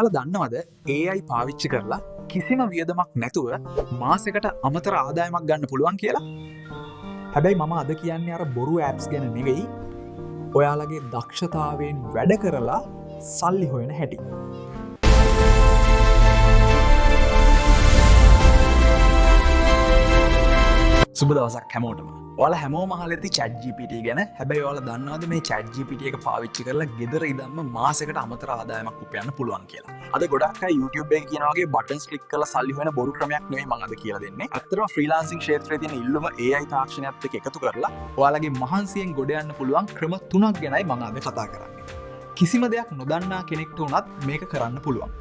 ඔයාලා දන්නවද, AI පාවිච්චි කරලා කිසිම වියදමක් නැතුව මාසෙකට අමතර ආදායමක් ගන්න පුළුවන් කියලා? හැබැයි මම අද කියන්නේ අර බොරු ඇප්ස් ගැන නෙවෙයි, ඔයාලගේ දක්ෂතාවයෙන් වැඩ කරලා සල්ලි හොයන හැටි. සුබ දවසක් හැමෝටම. ඔයාලා හැමෝම අහලා ඇති Chat GPT ගැන. හැබැයි ඔයාලා දන්නවද මේ Chat GPT එක පාවිච්චි කරලා ගෙදර ඉඳන්ම මාසෙකට අමතර ආදායමක් උපයන්න පුළුවන් කියලා? අද ගොඩක් අය YouTube එකේ කියන වගේ බටන්ස් ක්ලික් කරලා සල්ලි හොයන බොරු ක්‍රමයක් නෙවෙයි මම අද කියලා දෙන්නේ. ඇත්තටම ෆ්‍රීලාන්සිං ක්ෂේත්‍රයේ තියෙන ඉල්ලුම AI තාක්ෂණයත් එක්ක එකතු කරලා ඔයාලගේ මහන්සියෙන් ගොඩ යන්න පුළුවන් ක්‍රම තුනක් ගැනයි මම අද කතා කරන්නේ. කිසිම දෙයක් නොදන්නා කෙනෙක්ට වුණත් මේක කරන්න පුළුවන්.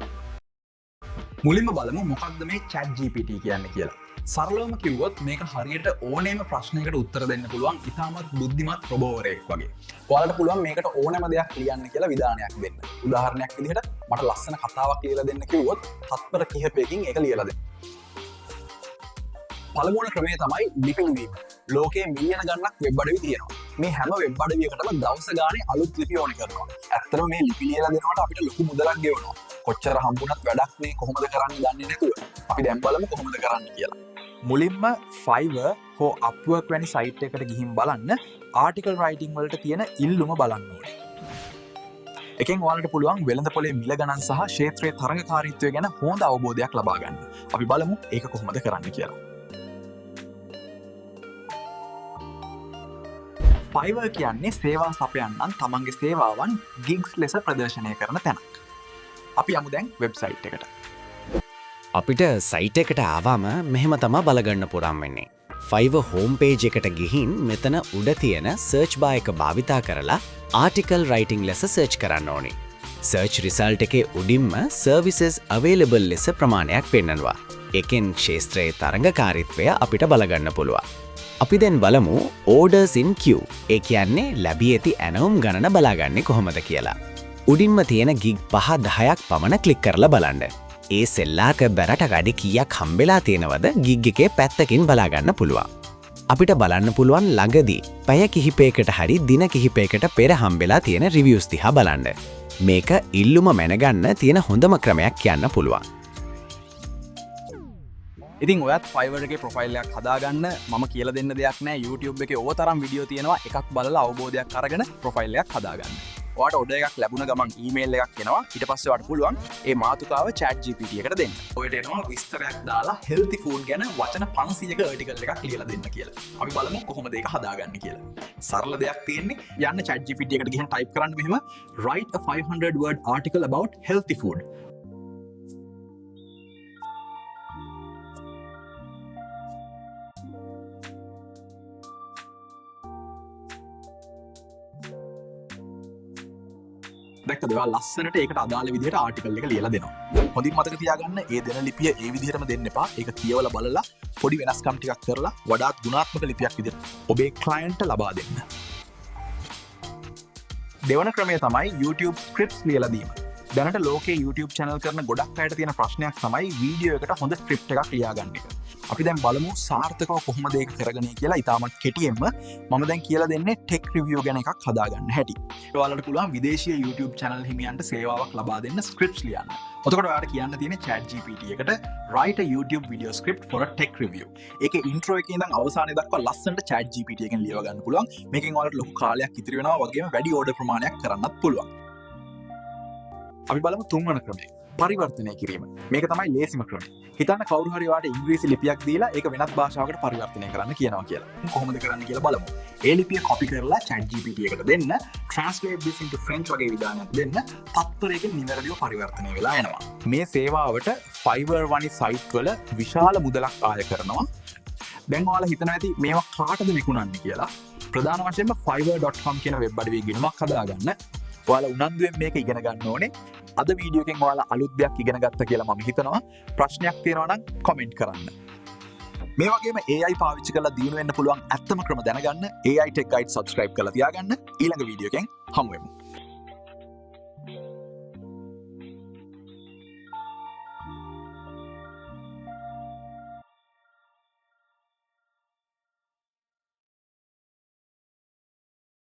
මුලින්ම බලමු මොකක්ද මේ Chat GPT කියන්නේ කියලා. සරලවම කිව්වොත් මේක හරියට ඕනෑම ප්‍රශ්නයකට උත්තර දෙන්න පුළුවන් ඉතාමත් බුද්ධිමත් රොබෝවරයෙක් වගේ. ඔයාලට පුළුවන් මේකට ඕනෑම දෙයක් ලියන්න කියලා විධානයක් දෙන්න. උදාහරණයක් විදිහට මට ලස්සන කතාවක් ලියලා දෙන්න කිව්වොත් තත්පර කිහිපයකින් ඒක ලියලා දෙන්න. පළමුවන ක්‍රමය තමයි ලිපි ලිවීම. ලෝකයේ මිලියන ගණනක් වෙබ් අඩවි තියෙනවා. මේ හැම වෙබ් අඩවියකටම දවස ගානේ අලුත් ලිපි ඕනේ කරනවා. ඇත්තටම මේ ලිපි ලියලා දෙනවට අපිට ලොකු මුදලක් ගෙවනවා. කොච්චර හම්බුණත් වැඩක් නේ කොහොමද කරන්න දන්නේ නැතුව. අපි දැන් බලමු කොහොමද කරන්න කියලා. මුලින්ම Fiverr හෝ Upwork වැනි සයිට් එකට ගිහින් බලන්න ආටිකල් රයිටිං වලට තියෙන ඉල්ලුම බලන්න ඕනේ. එකෙන් ඔයාලට පුළුවන් වෙළඳ පොලේ මිල ගණන් සහ ක්ෂේත්‍රයේ තරඟකාරීත්වය ගැන හොඳ අවබෝධයක් ලබා ගන්න. අපි බලමු ඒක කොහොමද කරන්න කියලා. Fiverr කියන්නේ සේවා සපයන්නන් තමන්ගේ සේවාවන් ගිග්ස් ලෙස ප්‍රදර්ශනය කරන තැනක්. අපි යමු දැන් වෙබ්සයිට් එකට. අපිට සයිට් එකට ආවම මෙහෙම තමා බලගන්න පුළුවන් වෙන්නේ. Fiverr home page එකට ගිහින් මෙතන උඩ තියෙන සර්ච් බාර් එක භාවිතා කරලා ආටිකල් රයිටිං ලෙස සර්ච් කරන්න ඕනි. සර්ච් රිසල්ට් එකේ උඩින්ම සර්විසස් අවේලබල් ලෙස ප්‍රමාණයක් පෙන්වනවා. එකෙන් ක්ෂේත්‍රයේ තරඟකාරීත්වය අපිට බලගන්න පුළුවන්. අපි දැන් බලමු orders in queue. ඒ කියන්නේ ලැබී ඇති ඇනවුම් ගණන බලාගන්නේ කොහොමද කියලා. උඩින්ම තියෙන ගිග් 5 10ක් පමණ ක්ලික් කරලා බලන්න. ඒ සෙල්ලාක බැරට වැඩි කීයක් හම්බෙලා තියෙනවද ගිග් එකේ පැත්තකින් බලාගන්න පුළුවන්. අපිට බලන්න පුළුවන් ළඟදී පැය කිහිපයකට හරි දින කිහිපයකට පෙර හම්බෙලා තියෙන රිවිව්ස් දිහා බලන්න. මේක ඉල්ලුම මැනගන්න තියෙන හොඳම ක්‍රමයක් කියන්න පුළුවන්. ඉතින් ඔයත් ෆයිවර් එකේ ප්‍රොෆයිල් එකක් හදාගන්න. මම කියලා දෙන්න දෙයක් නෑ. YouTube එකේ ඕව තරම් වීඩියෝ තියෙනවා. එකක් බලලා අවබෝධයක් අරගෙන ප්‍රොෆයිල් එකක් හදාගන්න. ඔයාට ඔඩර් එකක් ලැබුණ ගමන් ඊමේල් එකක් එනවා. ඊට පස්සේ ඔයාට පුළුවන් ඒ මාතෘකාව Chat GPT එකට දෙන්න. ඔයට එනවා විස්තරයක් දාලා හෙල්ති ෆුඩ් ගැන වචන 500ක ආටිකල් එකක් ලියලා දෙන්න කියලා. අපි බලමු කොහොමද ඒක හදාගන්නේ කියලා. සරල දෙයක් තියෙන්නේ, යන්න Chat GPT එකට ගිහින් ටයිප් කරන්න මෙහෙම "Write a 500 word article about healthy food". දැක්කද, ඔයා ලස්සනට ඒකට අදාළ විදිහට ආටිකල් එක ලියලා දෙනවා. හොඳින් මතක තියාගන්න, ඒ දෙන ලිපිය ඒ විදිහටම දෙන්න එපා. ඒක කියවලා බලලා පොඩි වෙනස්කම් ටිකක් කරලා වඩාත් ගුණාත්මක ලිපියක් විදිහට ඔබේ ක්ලයන්ට්ට ලබා දෙන්න. දෙවන ක්‍රමය තමයි YouTube scripts ලියලා දීම. දැනට ලෝකේ YouTube channel කරන ගොඩක් අයට තියෙන ප්‍රශ්නයක් තමයි වීඩියෝ එකට හොඳ ස්ක්‍රිප්ට් එකක් ලියා ගන්න එක. අපි දැන් බලමු සාර්ථකව කොහොමද ඒක කරගන්නේ කියලා. ඉතාමත් කෙටියෙන්ම මම දැන් කියලා දෙන්නේ ටෙක් රිවිව් ගැන එකක් හදාගන්න හැටි. ඔයාලට පුළුවන් විදේශීය YouTube channel හිමියන්ට සේවාවක් ලබා දෙන්න ස්ක්‍රිප්ට්ස් ලියන්න. එතකොට ඔයාලට කියන්න තියෙන්නේ Chat GPT එකට "Write a YouTube video script for a tech review". ඒකේ ඉන්ට්‍රෝ එකේ ඉඳන් අවසානය දක්වා ලස්සනට Chat GPT එකෙන් ලියව ගන්න පුළුවන්. මේකෙන් ඔයාලට ලොකු කාලයක් ඉතිරි වෙනවා වගේම වැඩි ඕඩර් ප්‍රමාණයක් කරන්නත් පුළුවන්. අපි බලමු තුන්වන ක්‍රමය. පරිවර්තනය කිරීම. මේක තමයි ලේසිම ක්‍රමය. හිතන්න කවුරු හරි ඔයාට ඉංග්‍රීසි ලිපියක් දීලා ඒක වෙනත් භාෂාවකට පරිවර්තනය කරන්න කියනවා කියලා. කොහොමද කරන්න කියලා බලමු. ඒ ලිපිය කොපි කරලා Chat GPT එකට දෙන්න, "Translate this into French" වගේ විධානයක් දෙන්න, තත්පරයකින් නිවැරදිව පරිවර්තනය වෙලා එනවා. මේ සේවාවට Fiverr වැනි සයිට් වල විශාල මුදලක් ආය කරනවා. දැන් ඔයාලා හිතනවා ඇති මේවා කාටද විකුණන්නේ කියලා. ප්‍රධාන වශයෙන්ම fiverr.com කියන වෙබ් අඩවියේ ගිණුමක් හදාගන්න. ඔයාලා උනන්දුවෙන් මේක ඉගෙන ගන්න ඕනේ. අද වීඩියෝ එකෙන් ඔයාලා අලුත් දෙයක් ඉගෙන ගත්තා කියලා මම හිතනවා. ප්‍රශ්නයක් තියෙනවා නම් කමෙන්ට් කරන්න. මේ වගේම AI පාවිච්චි කරලා දියුණු වෙන්න පුළුවන් ඇත්තම ක්‍රම දැනගන්න AI Tech Guide subscribe කරලා තියාගන්න. ඊළඟ වීඩියෝ එකෙන් හමු වෙමු.